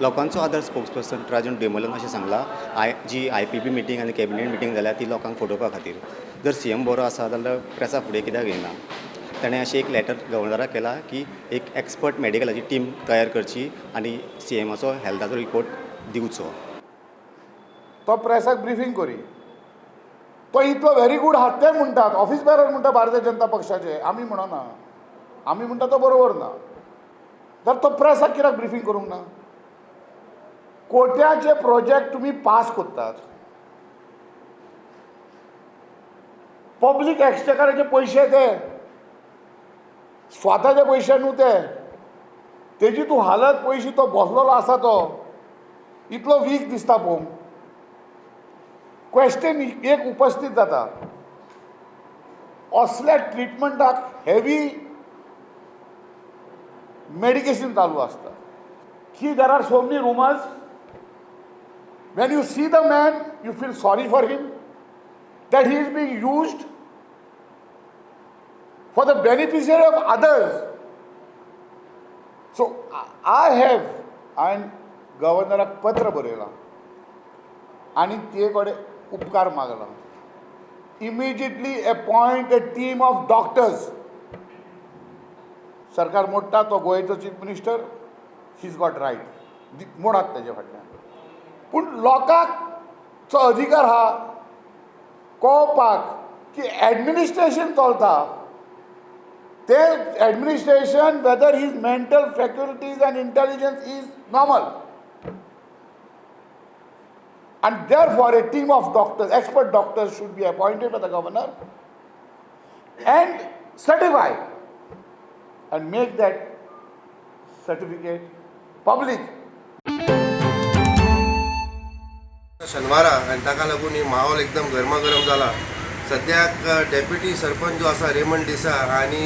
लोकांचो आदार स्पोक्सपर्सन राजन डिमेलोन अशें सांगलां, जी IPP meeting आनी कॅबिनेट मिटींग जाल्या ती लोकांक फटोवपा खातीर. जर CM बरो आसा जाल्यार प्रेसा फुडें कित्याक येना? ताणें अशें एक लेटर गव्हर्नराक केलां की एक एक्सपर्ट मेडिकलाची टीम तयार करची आनी CMाचो हेल्थाचो रिपोर्ट दिवचो. तो प्रेसाक ब्रिफींग करी, तो इतलो व्हेरी गूड आहा ते म्हणटात, ऑफिस बेरर म्हणटा भारतीय जनता पक्षाचे, आमी म्हणना, आमी म्हणटा तो बरोबर ना. तर तो प्रेसाक कित्याक ब्रिफींग करूंक ना? कोट्याचे प्रोजेक्ट तुमी पास करतात, पब्लीक एक्सचेकराचे पयशे ते स्वताचे पयशे न्हू ते, तेजी तूं हालत पयशी तो बसलेलो आसा तो इतलो वीक दिसता पळोवंक. क्वेश्चन एक उपस्थित जाता, असल्या ट्रिटमेंटाक हेवी मेडिकेशन चालू आसता की there are so many rumours. When you see the man you feel sorry for him that he is being used for the beneficiary of others. So I have हांवें गव्हर्नराक पत्र बरयलां आनी ते कडेन उपकार मागला, immediately appoint a team of doctors. सरकार मोडटा तो गोंयचो chief minister, he is got right, मोडात तेजे फाटल्यान. पूण लोकांचो अधिकार आहा कळोवपाक की एडमिनिस्ट्रेशन चलता तें administration whether his mental faculties and intelligence is normal. And therefore a team of doctors, expert doctors should be appointed by the governor and certify and make that certificate public. शनिवारा आनी ताका लागून ही माहोल एकदम गरमागरम जाला. सद्याक डेप्युटी सरपंच जो आसा रेमंड डिसा आनी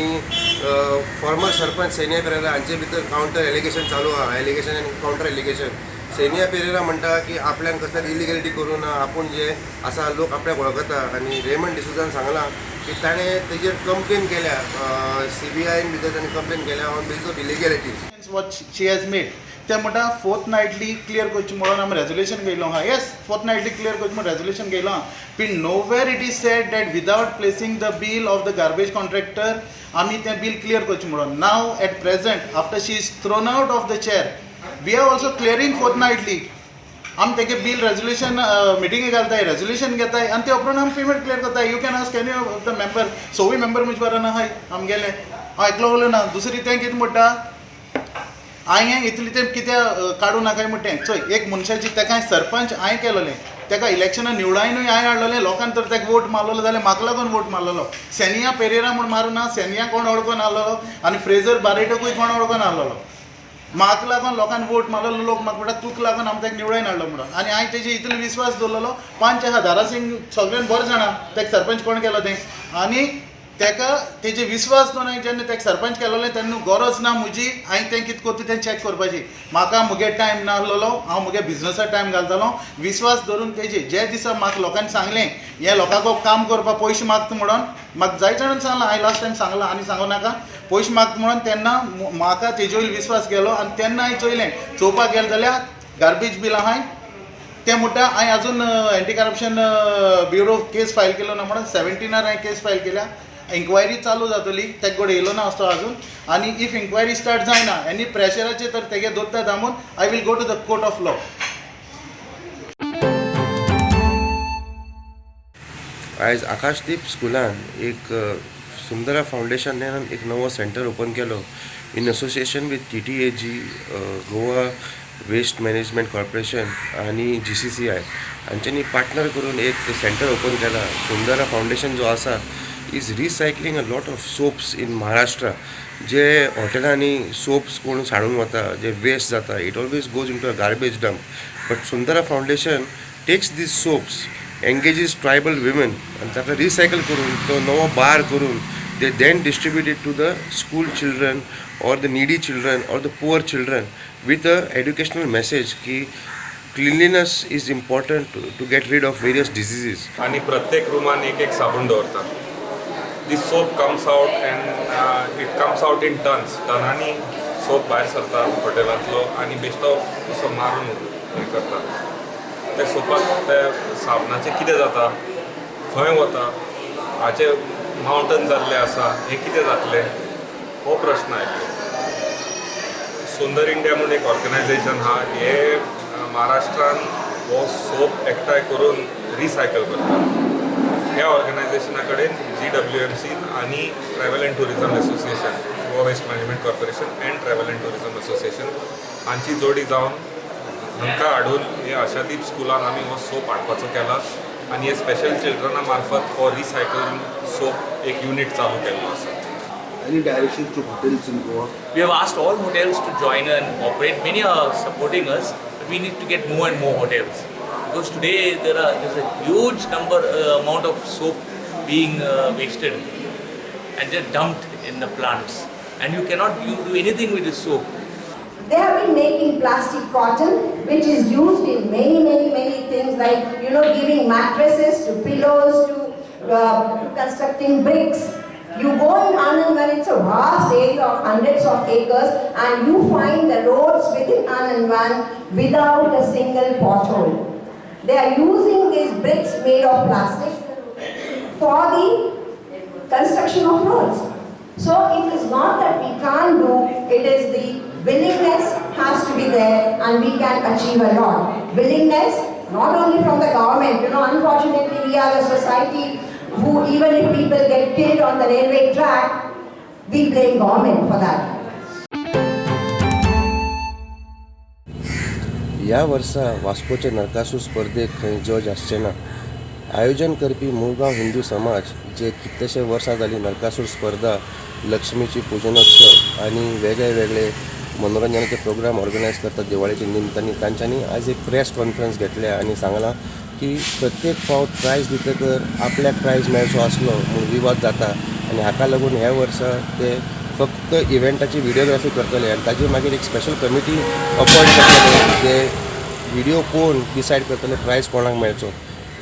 फॉर्मर सरपंच सेनिया पेरेरा हांचे भितर कावंटर एलिगेशन चालू आहा, एलिगेशन आनी कावंटर एलिगेशन. सेनिया पेरेरा म्हणटा की आपल्यान कसलें इलिगलिटी करूं ना, आपूण जे आसा लोक आपल्याक वळखता. आनी रेमंड डिसोजान सांगलां की ताणें तेजेर कंप्लेन केल्या, CBIन भितर ताणें कंप्लेन केल्या on basis of illegalities what she has made. ते म्हणटा फोर्थ नायटली क्लियर करची म्हणून आमी रेजोल्युशन घेयलो आहा. येस, फोर्थ नायटली क्लियर करची म्हणून रेजोल्युशन घेयलो आहा. पूण nowhere it is said that without placing the bill of the garbage contractor आमी तें बील क्लियर करचें म्हणून. Now at present after she is thrown out of the chair we are also clearing fortnightly. आमी तेगे bill resolution मिटिंगे घालताय, resolution घेताय आनी ते उपरांत आमी पेमेंट क्लियर करताय. You can ask any of the member, सगळी मेंबर म्हजे बरोबर आहाय आमगेले. हांव एकलो उलयना ना. दुसरी तें कितें म्हणटा, हांवें इतलें तें कित्याक काडूं नाकाय म्हणटा. चोय, एक मनशाची तेका सरपंच हांवें केलोलें, तेका इलेक्शनान निवडायनूय हांवें हाडलोलें, लोकान तर तेका वोट मारलेलो जाल्यार म्हाका लागून वोट मारलेलो. सेनिया पेरेरा म्हूण मारूं ना, सेनिया कोण वळखून आहलोलो आनी फ्रेजर बारेटोकूय कोण वळखून आहलोलो. म्हाका लागून लोकान वोट मारलेलो, लोक म्हाका म्हणटा तुका लागून आमी तेका निवडायन हाडलो म्हणून. आनी हांवें तेजे इतलो विस्वास दवरलेलो. पंच आहा दारासिंग सगळ्यान बरें जाणा तेका सरपंच कोण केलो तें. आनी तेका तेजे विस्वास दवरून हांवें जेन्ना तेका सरपंच केलोलें तेन्ना गरज ना म्हजी हांवें तें कितें करता तें चॅक करपाची. म्हाका म्हगे टायम नासलेलो, हांव म्हगे बिजनसा टायम घालतालो. विस्वास धरून तेजे जे दिसा म्हाका लोकांनी सांगलें हें लोकांक काम करपाक पयशे मागता म्हणून, म्हाका जायते जाणांनी सांगलां, हांवें लास्ट टायम सांगलां आनी सांगू नाका, पयशे मागता म्हणून, तेन्ना म्हाका तेजे वयलो विस्वास गेलो. आनी तेन्ना हांवें चोयलें, चोवपाक गेलें जाल्यार गार्बेज बील आहाय तें म्हणटा हांवें अजून anti corruption bureau case file केलो ना म्हणून 17 हांवें केस फायल केल्या. इन्क्वायरी चालू जातली, तेका गोड येयलो ना आसतो अजून. आनी if inquiry start जायना एनी प्रेशराचेर तर तेगे दोत्ता दामून I will go to the court of law. आयज आकाशदीप स्कुलान एक सुंदरा फावंडेशनान एक नवो सेंटर ओपन केलो in association with TTAG, Goa waste management corporation आनी GCCI हांच्यांनी पार्टनर करून एक सेंटर ओपन केला. सुंदरा फावंडेशन जो आसा is recycling a lot of soaps in Maharashtra. जे हॉटेलांनी सोप्स कोण सांडून वता, जे वेस्ट जाता, it always goes into a garbage dump. But Sundara foundation takes these soaps, engages tribal women आनी ताका रिसायकल करून तो नवो बार करून they then distribute it to the school children or the needy children or the poor children with a educational message की cleanliness is important to get rid of various diseases. आनी प्रत्येक रुमान एक एक साबण दवरतात. The soap comes out and it comes out in tons. टनांनी सोप भायर सरता हॉटेलांतलो आनी बेश्टो असो मारून हें करता. त्या सोपाक त्या साबणाचें कितें जाता, खंय वता, हाचे मावंटन जाल्लें आसा, हें कितें जातलें हो प्रश्न आयलो. सुंदर इंडिया म्हूण एक ऑर्गनायझेशन आहा, हे महाराष्ट्रान हो सोप एकठांय करून रिसायकल करता. ह्या ऑर्गनायझेशना कडेन GWMC आनी travel and tourism association, Goa waste management corporation and travel and tourism association हांची जोडी जावन हांकां हाडून हे आशादीप स्कुलान आमी हो सोप हाडपाचो केला आनी हे स्पेशल चिल्ड्रना मार्फत हो रिसायकलिंग सोप एक युनीट चालू केल्लो आसा. Any directions to hotels in Goa? We have asked all hotels to join and cooperate. Many are supporting us, but we need to get more and more hotels because today there's a huge number amount of soap being wasted and just dumped in the plants, and you cannot do anything with this soap. They have been making plastic cotton, which is used in many, many, many things like, you know, giving mattresses to pillows to constructing bricks. You go in Anandwan, it's a vast area of hundreds of acres, and you find the roads within Anandwan without a single pothole. They are using these bricks made of plastic for the construction of roads. So it is not that we can't do, it is the willingness has to be there and we can achieve a lot. Willingness not only from the government, you know, unfortunately we are a society who, even if people get killed on the railway track, we blame government for that. ह्या वर्सा वास्कोचे नरकासूर स्पर्धेक खंय जज आसचे ना. आयोजन करपी मुरगांव हिंदू समाज जे कितलेशे वर्सां जाली नरकासूर स्पर्धा, लक्ष्मीची पुजनोत्सव आनी वेगळे वेगळे मनोरंजनाचे प्रोग्राम ऑर्गनायज करतात दिवाळेच्या निमतांनी, तांच्यांनी आज एक प्रेस कॉन्फरन्स घेतल्या आनी सांगलां की प्रत्येक फावट प्रायज दितकर आपल्याक प्रायज मेळचो आसलो म्हूण विवाद जाता आनी हाका लागून ह्या वर्सा ते फक्त इव्हेंटाची व्हिडियोग्राफी करतले आनी ताजे मागीर एक स्पेशल कमिटी अपॉयंट करतले जे व्हिडियो पळोवन डिसायड करतले प्रायज कोणाक मेळचो.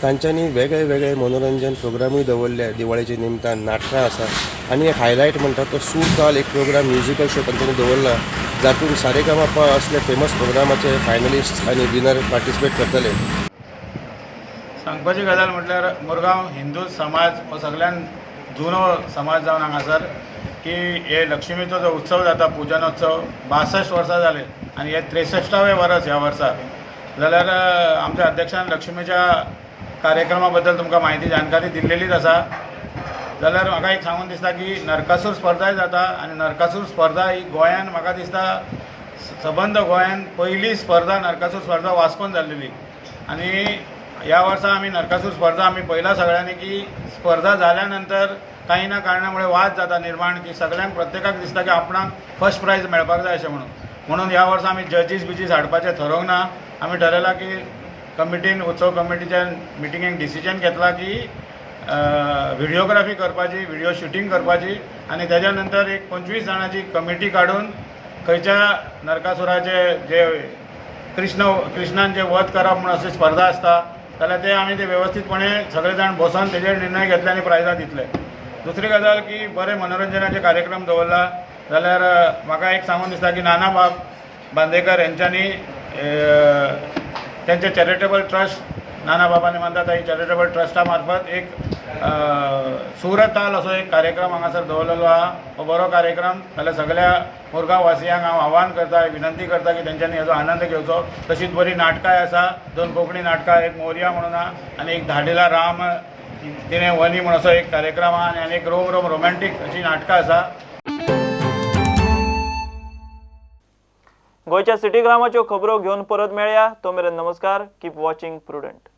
तांच्यांनी वेगळे वेगळे मनोरंजन प्रोग्रामूय दवरले दिवाळेच्या निमतान, नाटकां आसा आनी एक हायलायट म्हणटा तो सूरताल एक प्रोग्राम म्युजिकल शो तांच्यांनी दवरला जातून सारेगामापा असले फेमस प्रोग्रामाचे फायनलिस्ट आनी विनर पार्टिसिपेट करतले. सांगपाची गजाल म्हटल्यार मुरगांव हिंदू समाज हो सगळ्यान जुनो समाज जावन हांगासर की हे लक्ष्मीचो जो उत्सव जाता पुजनोत्सव 62 वर्सां जाले आनी हे 63वें वर्स ह्या वर्सा. जाल्यार आमच्या अध्यक्षान लक्ष्मीच्या कार्यक्रमा बद्दल तुमकां म्हायती जानकारी दिल्लेलीच आसा. जाल्यार म्हाका एक सांगून दिसता की नरकासूर स्पर्धाय जाता आनी नरकासूर स्पर्धा ही गोंयान म्हाका दिसता सबंद गोंयान पयली स्पर्धा नरकासूर स्पर्धा वास्कोन जाल्लेली आनी ह्या वर्सा आमी नरकासूर स्पर्धा आमी पळयला सगळ्यांनी की स्पर्धा जाल्या नंतर काही ना कारणामुळे मुळे वाद जाता निर्माण की सगळ्यांक प्रत्येकाक दिसता की आपणाक फर्स्ट प्रायज मेळपाक जाय अशें म्हणून. म्हणून ह्या वर्सा आमी जजीस बिजीस हाडपाचें थारोवंक ना. आमी ठरयलां की कमिटीन उत्सव कमिटीच्या मिटिंगेक डिसिजन घेतला की व्हिडियोग्राफी करपाची, व्हिडियो शुटींग करपाची आनी तेज्या नंतर एक 25 जाणांची कमिटी काडून खंयच्या नरकासुराचे जे कृष्णान जे वध करप म्हूण अशी स्पर्धा आसता जाल्यार ते आमी ते वेवस्थीतपणे सगळे जाण बसून तेजेर निर्णय घेतले आनी प्रायजां दितले. दुसरी गजाल की बरे मनोरंजनाचे कार्यक्रम दवरला. जाल्यार म्हाका एक सांगून दिसता की नाना बाब बांदेकर हेंच्यांनी तेंचे चॅरिटेबल ट्रस्ट नाना बाबांनी मानता ही चॅरिटेबल ट्रस्टा मार्फत एक सूरताल असो एक कार्यक्रम हांगासर दवरलेलो आहा. हो बरो कार्यक्रम. जाल्यार सगळ्या मुरगांव वासियांक हांव आव्हान करता, विनंती करता की तेंच्यांनी हेजो आनंद घेवचो. तशीच बरी नाटकांय आसा, 2 कोंकणी नाटकां, एक मोरया म्हणून आहा आनी एक धाडिला राम तिणें वनी म्हूण असो एक कार्यक्रम आहा आनी एक रोम रोम रोमॅन्टीक अशी नाटकां आसा. गोंयच्या सिटीग्रामाच्यो खबरो घेवन परत मेळया. तो मेरेन नमस्कार. Keep watching Prudent.